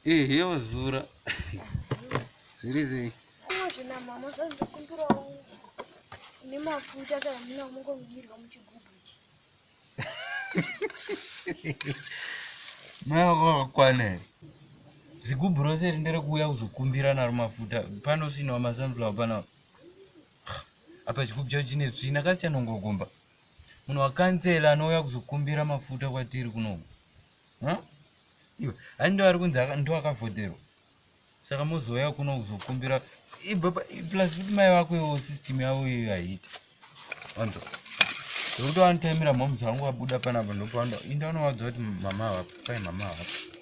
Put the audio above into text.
Ehe wazura. Zviri sei? Zvina mama zvandokumbirawo nemafuta kana muna mungomirwa muchigubhu ichi. Mai wako wakakwana here? Zigubhu rose iri nderekuuya kuzokumbira naro mafuta. Pano usinawo masunflower pano. Apa chigubhu chacho chine tsvina kasi chanongogomba. Munhu wakansela anouya kuzokumbira mafuta kwatiri kunoku. Huh? Iwe, hani ndo ari kunzi ndo akavhoterwa. Saka mozouya kuno kuzokumbira ibva plus kuti mai vako iwo system yavo iyo haiiti. Wanzwa? Zvekuti vanotaimira moms vangu vabuda panapa ndopavanoda inda unovaudza kuti mama havapo, kwai mama havapo.